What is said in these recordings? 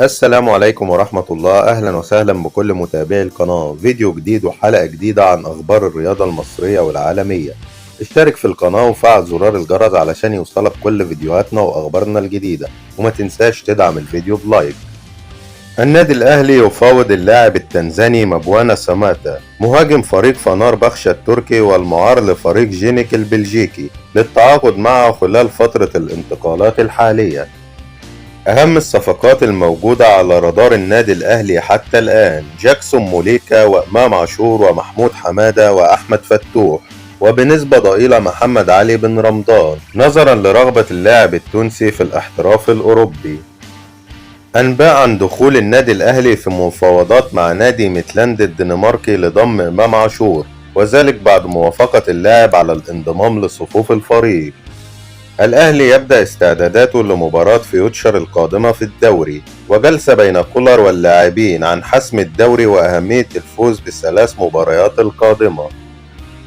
السلام عليكم ورحمة الله. أهلا وسهلا بكل متابعي القناة. فيديو جديد وحلقة جديدة عن أخبار الرياضة المصرية والعالمية. اشترك في القناة وفعل زرار الجرس علشان يوصلك كل فيديوهاتنا وأخبارنا الجديدة، وما تنساش تدعم الفيديو بلايك. النادي الأهلي يفاوض اللاعب التنزاني مبوانا ساماتا مهاجم فريق فنربخشة التركي والمعار لفريق جينيك البلجيكي للتعاقد معه خلال فترة الانتقالات الحالية. أهم الصفقات الموجودة على رادار النادي الأهلي حتى الآن: جاكسون موليكا وإمام عاشور ومحمود حمادة وأحمد فتوح، وبنسبة ضئيلة محمد علي بن رمضان نظرا لرغبة اللاعب التونسي في الاحتراف الأوروبي. أنباء عن دخول النادي الأهلي في مفاوضات مع نادي ميتلاند الدنماركي لضم إمام عاشور، وذلك بعد موافقة اللاعب على الانضمام لصفوف الفريق. الأهلي يبدأ استعداداته لمباراة فيوتشر القادمة في الدوري، وجلسة بين كولر واللاعبين عن حسم الدوري وأهمية الفوز بالثلاث مباريات القادمة.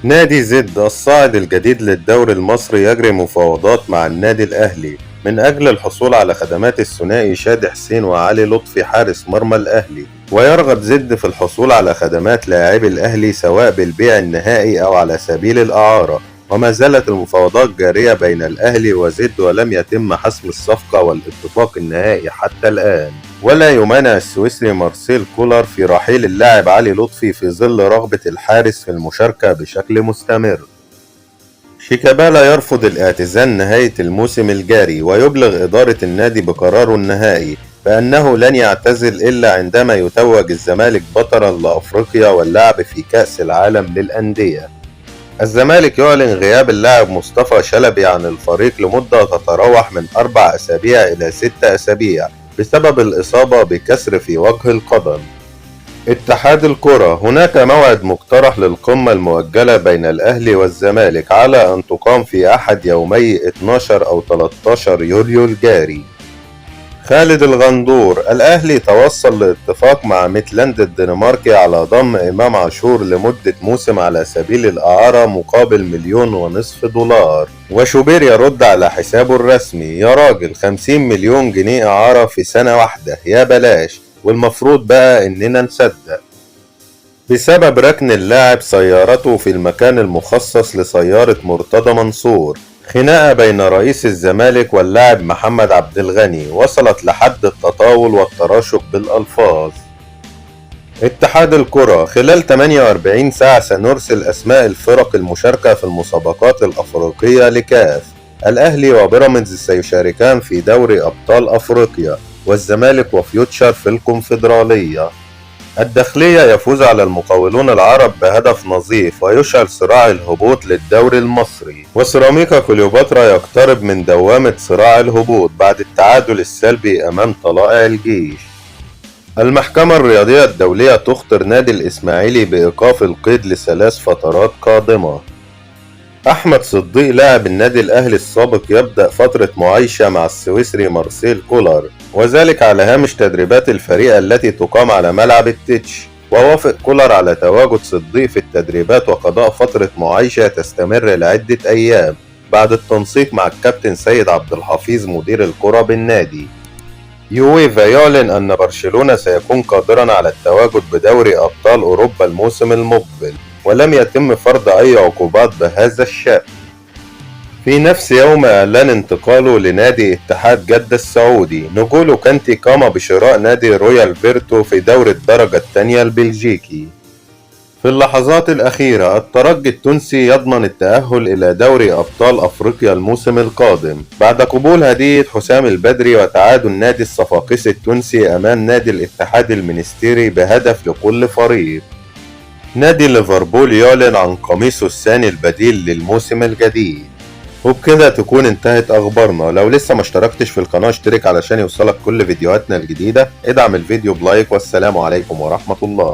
نادي زد الصاعد الجديد للدوري المصري يجري مفاوضات مع النادي الأهلي من أجل الحصول على خدمات الثنائي شادي حسين وعلي لطفي حارس مرمى الأهلي، ويرغب زد في الحصول على خدمات لاعبي الأهلي سواء بالبيع النهائي أو على سبيل الإعارة. وما زالت المفاوضات جارية بين الأهلي وزد، ولم يتم حسم الصفقة والاتفاق النهائي حتى الآن. ولا يمانع السويسري مارسيل كولر في رحيل اللاعب علي لطفي في ظل رغبة الحارس في المشاركة بشكل مستمر. شيكابالا يرفض الاعتزال نهاية الموسم الجاري، ويبلغ إدارة النادي بقراره النهائي بأنه لن يعتزل إلا عندما يتوج الزمالك بطلا لأفريقيا واللعب في كأس العالم للأندية. الزمالك يعلن غياب اللاعب مصطفى شلبي عن الفريق لمدة تتراوح من 4 أسابيع إلى 6 أسابيع بسبب الإصابة بكسر في وجه القدم. اتحاد الكرة: هناك موعد مقترح للقمة المؤجلة بين الأهلي والزمالك على أن تقام في أحد يومي 12 أو 13 يوليو الجاري. خالد الغندور: الأهلي توصل لاتفاق مع ميتلاند الدنماركي على ضم إمام عاشور لمدة موسم على سبيل الإعارة مقابل $1,500,000. وشوبير يرد على حسابه الرسمي: يا راجل 50 مليون جنيه إعارة في سنة واحدة، يا بلاش، والمفروض بقى إننا نصدق. بسبب ركن اللاعب سيارته في المكان المخصص لسيارة مرتضى منصور، خناقة بين رئيس الزمالك واللاعب محمد عبد الغني وصلت لحد التطاول والتراشق بالألفاظ. اتحاد الكرة: خلال 48 ساعة سنرسل أسماء الفرق المشاركة في المسابقات الأفريقية لكاف. الأهلي وبيراميدز سيشاركان في دوري أبطال أفريقيا، والزمالك وفيوتشر في الكونفدرالية. الداخلية يفوز على المقاولون العرب بهدف نظيف ويشعل صراع الهبوط للدوري المصري. وسيراميكا كليوباترا يقترب من دوامة صراع الهبوط بعد التعادل السلبي أمام طلائع الجيش. المحكمة الرياضية الدولية تخطر نادي الإسماعيلي بإيقاف القيد ل3 فترات قادمة. أحمد صديق لاعب النادي الأهلي السابق يبدأ فترة معايشة مع السويسري مارسيل كولر، وذلك على هامش تدريبات الفريق التي تقام على ملعب التتش. ووافق كولر على تواجد صديق في التدريبات وقضاء فترة معايشة تستمر لعدة أيام بعد التنسيق مع الكابتن سيد عبد الحفيظ مدير الكرة بالنادي. يويفا يعلن أن برشلونة سيكون قادرا على التواجد بدوري أبطال أوروبا الموسم المقبل، ولم يتم فرض أي عقوبات بهذا الشأن. في نفس يوم إعلان انتقاله لنادي اتحاد جدة السعودي، نجولو كانتي قام بشراء نادي رويال فيرتو في دوري الدرجة الثانية البلجيكي. في اللحظات الأخيرة الترجي التونسي يضمن التأهل إلى دوري أبطال أفريقيا الموسم القادم بعد قبول هدية حسام البدري وتعادل نادي الصفاقسي التونسي أمام نادي الاتحاد المنستيري بهدف لكل فريق. نادي ليفربول يعلن عن قميصه الثاني البديل للموسم الجديد. وبكده تكون انتهت اخبارنا. لو لسه ما اشتركتش في القناة اشترك علشان يوصلك كل فيديوهاتنا الجديدة. ادعم الفيديو بلايك، والسلام عليكم ورحمة الله.